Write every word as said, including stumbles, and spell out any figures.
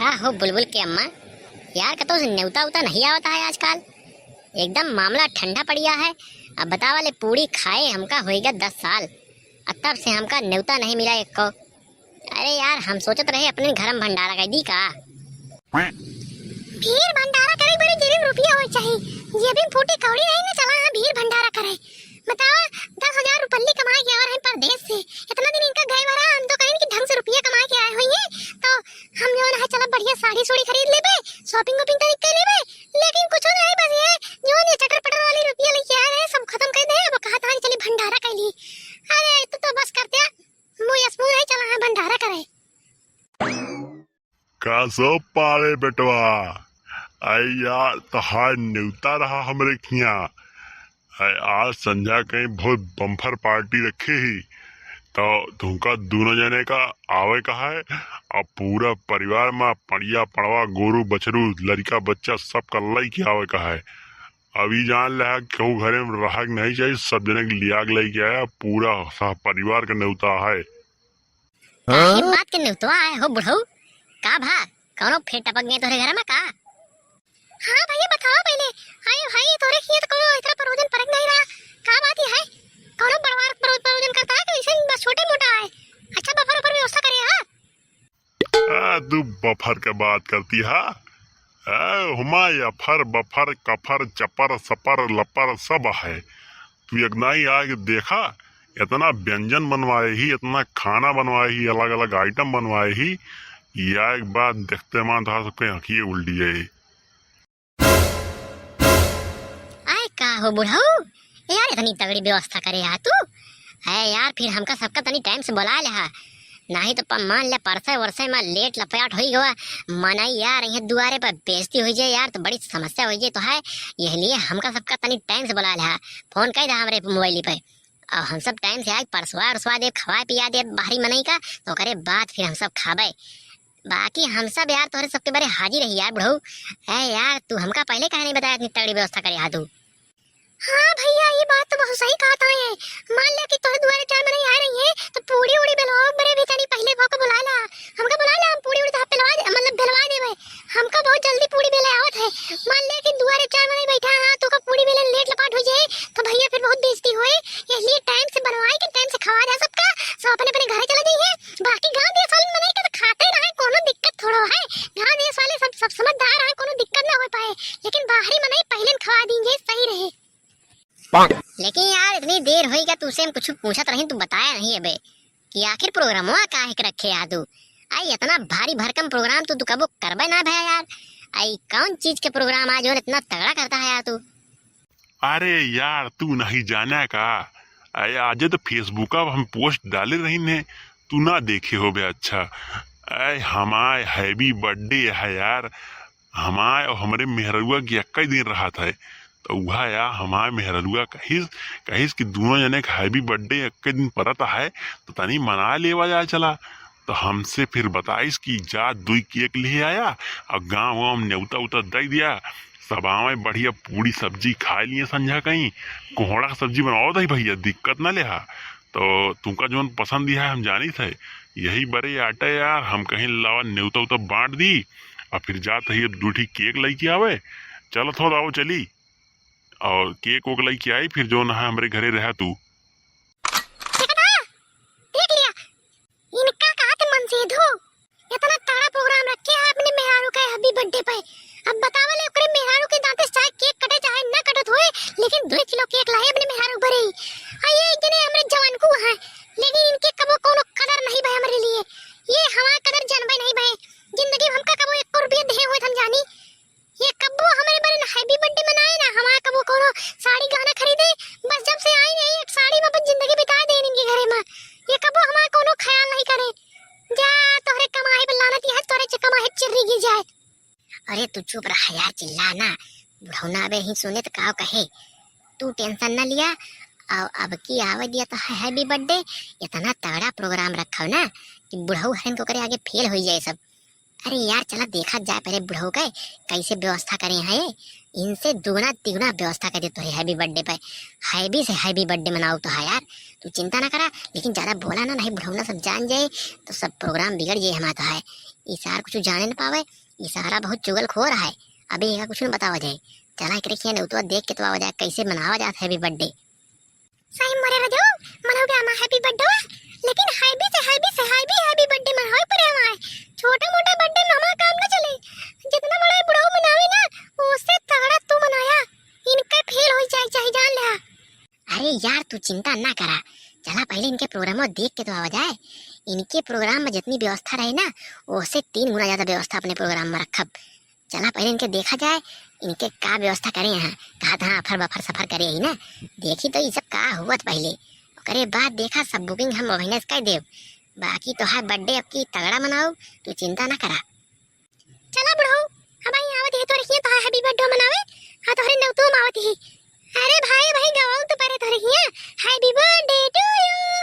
का हो बुलबुल के अम्मा, यार कतौ से नेवता उता नहीं आवत है आजकल? एकदम मामला ठंडा पड़िया है। अब बतावा ले, पूड़ी खाए हमका होइगा दस साल, अब तब से हमका नेवता नहीं मिला एको। अरे यार, हम सोचत रहे अपने घर में भंडारा कर दी का। भीड़ भंडारा करे बड़ी जेबी में रुपया होए चाही, जेबी में फूटी कौड़ी नहीं ना चला है भीड़ भंडारा करे। बतावा, दस हजार रुपल्ली कमा के आवर है परदेश से, इतना दिन इनका गए भरा, हम तो कहें कि ढंग से रुपया कमा के आए हुई है, तो हम जो है चला बढ़िया साड़ी सूड़ी खरीद लेबे, shopping वॉपिंग तनिक कर लेबे, लेकिन कुछ नहीं, बस ये जो ये चटर पटर वाली रुपया लेके आए रहे, सब खत्म कर दे। अब कहा था कि चली भंडारा कर ली। अरे तू तो बस कर दिया, मुँह यस मुँह नहीं चला है भंडारा करे। का सब पाड़े बेटवा, आई यार तहार नेवता रहा हमरे खिया। आई आज संझा कहीं बहुत बम्फर पार्टी रखे ही, तो तुमका दोनों जने का आवे का है। अब पूरा परिवार में पड़िया पड़वा, गोरू बछरू, लड़का बच्चा सब का लई के आवे का है। अभी जान ले, केहू घरे में रहा के नहीं चाहिए, सब जने के लिया के लई के आया, पूरा सह परिवार का नेवता है। काहे बात के नेवतवा आए हो बुढ़ऊ? का भा, कौनो फेर टपक गए तोहरे घर में का? हाँ भैया, बतावा पहले। आए भाई, तोरे खेत कौनो इतना परोजन परक नहीं रहा। का बात ये है? कौनो बड़वार परो-, परोजन करता है कि वैसे बस छोटे मोटा है? अच्छा बफर उफर व्यवस्था करे है? आ, तू बफर के बात करती है? आ, हुमा यफर बफर कफर चपर सपर लपर सब है। तू एक नाई आके देखा, इतना व्यंजन बनवाए ही, इतना खाना बनवाए ही, अलग-अलग item बनवाए ही, या एक बात देखते मान तो सबके आँखिए उल्टी जाए। आए का हो बुढ़ऊ, यार इतनी तगड़ी व्यवस्था करे हा तू। है यार, फिर हमका सबका तनी time से बुला ले हा, नाही तो प-, मान ले परसे वरसे में late लपयाट होई गवा, मनई यार यहाँ दुआरे पर बेइज्जती होई जाए यार, तो बड़ी समस्या होई जाए। तो है यही लिए हमका सबका तनी time से बुला ले हा, phone कर दे हमरे mobile पे। और हम सब time से आए परसवा उरसवा देब, खवाए पिया देब बाहरी मनई का, तो ओकरे बाद फिर हम सब खाबे। बाकी हम सब यार तोहरे सबके बारे हाजिर रही यार बुढ़ऊ। ए यार, तू हमका पहले काहे नहीं बताया इतनी तगड़ी व्यवस्था करे हा तू? हाँ भैया, ये बात तो बहुत सही कहा था ये। मान ले कि तोहरे दुआरे चार मनई आ रही है, तो पूड़ी उड़ी बेलवाओ बरे भी तनी पहले भौके बुला ला। हमका बुला ला, हम पूड़ी उड़ी तो बेलवा दे, मतलब बेलवा देबे। हमका बहुत जल्दी पूड़ी बेले आवत है। मान ले कि दुआरे चार मनई बैठा है, तो का पूड़ी बेले late लपाट हो जाए, तो भैया फिर बहुत बेइज्जती होए। इसलिए time से बनवाए के time से खवा दे सबका, सब अपने अपने घरे चले जाइए। बाकी गाँव देश वाले मनई के तो खाते रहे, कोनो दिक्कत थोड़ो है। गाँव देश वाले सब, सब समझदार हैं, कोनो दिक्कत ना हो पाए, लेकिन बाहरी मनई पहले न खवा दीजिए, सही रहे। लेकिन यार, इतनी देर होई गया तुमसे हम कुछ पूछत रही, तू बताया नहीं अबे कि आखिर programवा काहे के रखे आ तू? आई इतना भारी भरकम program तू, तू कबो करबे ना भया यार। आई कौन चीज के program आज और इतना तगड़ा करता है यार तू? अरे यार, तू नहीं जाने का? अरे, आजे तो Facebook पर हम post डाले रही ने, तू ना देखे होबे। अच्छा, अरे, हमार happy birthday है यार, हमार और हमरे मेहरुआ के एक्के दिन रहत है, तो उहा या हमार मेहरुआ कहिस, कहिस कि दोनों जने के happy birthday एक्के दिन परत है, तो तनी मना लेवा जाए चला। तो हमसे फिर बताइस कि जा दुई cake ले आया और गाँव वाँव में नेवता उता दे दिया, सब आवे बढ़िया पूड़ी सब्जी खाए लिए संझा कहीं, कोहड़ा के सब्जी बनावत है भैया, दिक्कत ना लेहा। तो तुमका जौन पसंद है हम जानित है, यही बरे आटे यार, हम कहीं लावा नेवता उता बाँट दी और फिर जात है अब दू ठी cake लेके आवे। चलत हो तो आओ चली, और cake वोक लेके आई, फिर जौन है हमरे घरे रहा तू। देखा, देख लिया, इनका कहा थे मनसेधू, इतना तगड़ा program रखे है अपने मेहरारू के happy birthday पे। अब बतावा ले, ओकरे मेहरारू के दांते से चाहे cake कटे चाहे ना कटत होए, लेकिन दो किलो cake लाए अपने मेहरारू भरे। आ ये एक जने हमरे जवान को है, लेकिन इनके कबो कोनो कदर नहीं भाई हमरे लिए। ये हमार कदर जानबे नहीं भाई, जिंदगी में हमका कबो एक रुपया दे हुए हम जानी। ये कब्बो हमरे बरे ना happy birthday मनाए, ना हमार कब्बो कोनो साड़ी गहना खरीदे। बस जब से आई नहीं, एक साड़ी में अपन जिंदगी बिता दे इनके घरे में। ये कब्बो हमार कोनो ख्याल नहीं करे। जा, तोहरे कमाई पे लानत है, तोहरे च-, कमाई चिर्री गिर जाए। अरे तू चुप रहा यार, चिल्ला ना। बुढ़ौना अबे ही सुने तो का कहे। तू tension ना लिया। और अब की आवे दिया तो है happy birthday। इतना तगड़ा program रखा हो ना कि बुढ़ऊ हरन के ओकरे आगे fail हो जाए सब। अरे यार, चला देखा जाए पहले बुढ़ऊ के कैसे व्यवस्था करे हैं। इनसे दुगुना तिगुना व्यवस्था कर दे तोहरे happy birthday पे। Happy से happy birthday मनाओ तो है यार, तू चिंता ना करा। लेकिन ज्यादा बोला ना, नहीं बुढ़ौना सब जान जाए तो सब program बिगड़ जाए हमारा तो है। ई सार कुछ जाने न पावे, ई सारा बहुत चुगलखोर है। अभी एका कुछ न बतावा जाए, चला एकरे खिया नेउतवा देख के तो आवा जाए कैसे मनावा जात happy birthday। सही मरे रजो, मनाओगे हमारा happy birthday, लेकिन happy से happy से happy happy birthday मनावे पड़े हमारे। छोटा मोटा birthday में हमारा काम ना चले, जितना बड़ा बुढ़ऊ मनावे ना, उससे तगड़ा तू मनाया। इनका फेल हो जाए चाहे जान ले। अरे यार तू चिंता ना करा, चला पहले इनके प्रोग्राम देख के तो आवा जाए। इनके प्रोग्राम में जितनी व्यवस्था रहे ना, उससे तीन गुना ज्यादा व्यवस्था अपने प्रोग्राम में रखब। चला पहले इनके देखा जाए, इनके का व्यवस्था करे यहाँ, कहा था अफर बफर सफर करे ही ना। देखी तो ये सब का हुआ पहले, ओकरे बाद देखा सब booking हम अभिनय कर देव। बाकी तो है birthday अब की तगड़ा मनाओ, तू चिंता ना करा। चला बुढ़ऊ, अब आई आवत ही तोरे किए तो है happy birthday मनावे, हाँ तोहरे नौतुम आवत ही। अरे भाई भाई गवाऊ तो परे तोहरे किए happy birthday to you।